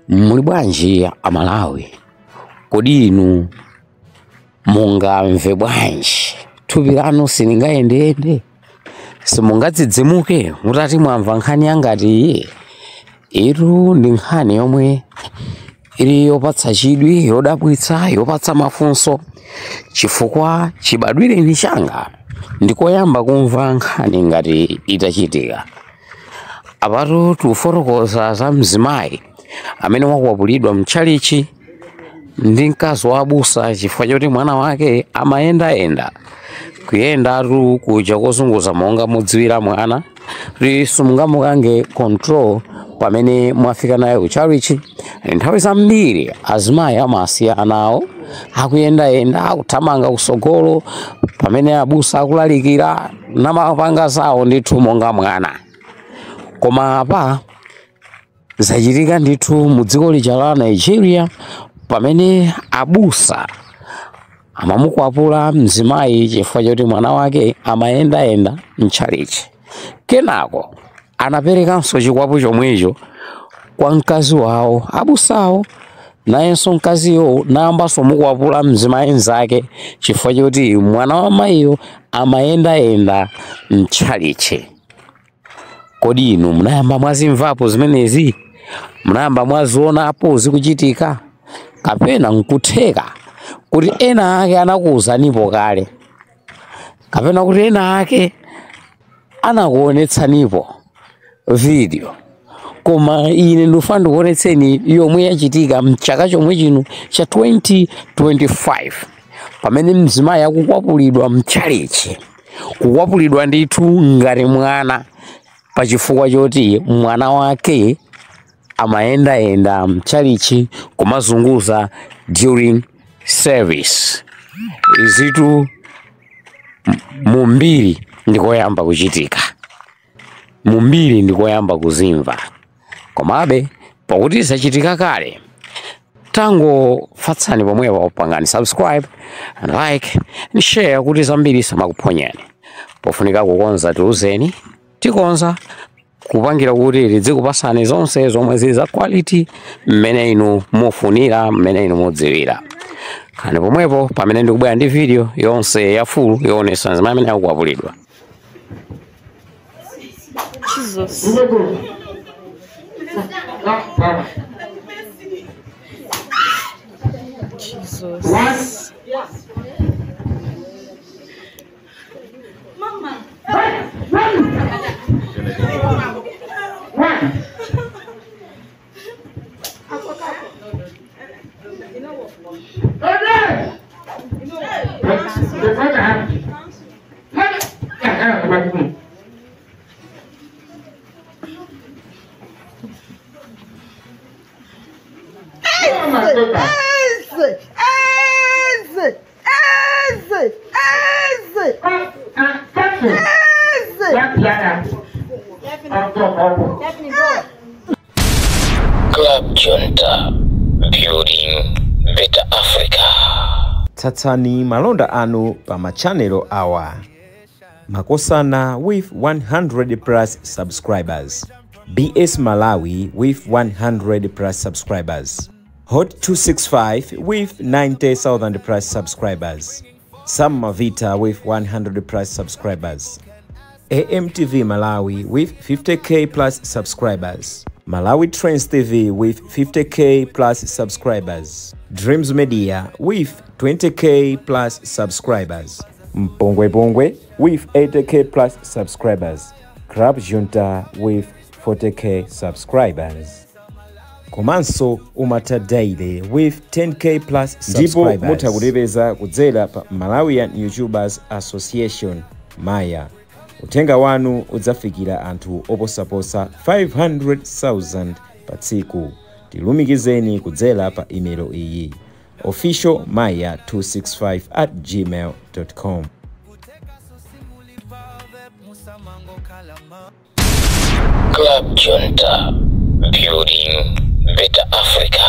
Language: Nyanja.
Muli bwanji Amalawi? Kodi inu mungamve bwanji? Thupi lanu silingayendeyende, simungadzidzimuke mutati mwamva nkhani yangati iyi? Itu ndi nkhani yomwe ili yopatsa chidwi, yodabwitsa, yopatsa mafunso, chifukwa chibadwireni changa ndikoyamba kumva nkhani ngati itachitika. Apatu tikufotokoza za mzimayi amene wakwapulidwa mtchalichi ndi mkazi wa abusa chifukwa choti mwana wake amayendayenda, kuyendatu kuja kozunguza monga mudziwira mwana kuti simungamukange control pamene mwafika naye kutchalichi. Nthawi zambiri azimayi amasiya ana awo akuyendayenda, akuthamanga kusogolo pamene abusa akulalikira namapanga zawo ndithu monga mwana. Koma apa zachitika ndithu mu dziko lija la Nigeria pamene abusa amamukwapula mzimayi chifukwa choti mwana wake amayendayenda mtchalichi. Kenako anaperekanso chikwapu chomwecho kwa mkazi wawo abusawo, nayenso mkaziyo nayambanso mukwapula mzimayi mnzake chifukwa choti mwana wa mayiyo amayendayenda mtchalichi. Kodi inu munayamba mwazimvapo zimenezi? Munayamba mwazionapo zikuchitika? Kapena nkutheka kuti ena ake anakuwuzanipo kale, kapena kuti ena ake anakuonetsanipo video, koma ine ndikufuna ndikuonetseni yomwe yachitika mchaka chomwe chino cha 2025 pamene mzimayi akukwapulidwa mtchalichi, kukwapulidwa ndithu ngati mwana pachifukwa choti mwana wake amayendayenda mtchalichi kumazunguza during service. Izitu mumbiri ndikoyamba kuchitika, mumbiri ndikoyamba kuzimva. Komabe pakuti zachitika kale, tangofatsani pomwepo, pangani subscribe and like and share kuti zambiri samakuphonyeni. Pofunika kukonza tiuzeni, tikonza kupangira kuti tidzikupasani zonse zomwe zili za quality mmene inu mufunira, mmene inu mudziwira. Kani pomwepo pamene ndikubwera ndi video yonse ya full yoonetsa mzimayi amene akukwapulidwa. Jesus. Jesus. Mama. Club Junta, building better Africa. Tsatsani malonda anu pa machanelo awa. Makosana with 100 plus subscribers. BS Malawi with 100 plus subscribers. Hot 265 with 90,000 plus subscribers. Sam Mavita with 100 plus subscribers. AMTV Malawi with 50k plus subscribers. Malawi Trends TV with 50k plus subscribers. Dreams Media with 20k plus subscribers. Mpongwe Pongwe with 80k plus subscribers. Club Junta with 40k subscribers. Komanso Umata Daily with 10k plus subscribers. Ndipo mutha kutipeza kudzera pa Malawian YouTubers Association Maya. Uthenga wanu udzafikira anthu oposaposa 500,000 pa tsiku. Tilumikizeni kudzera pa email iyi officialmaya265@gmail.com. Club Junta, building better Africa.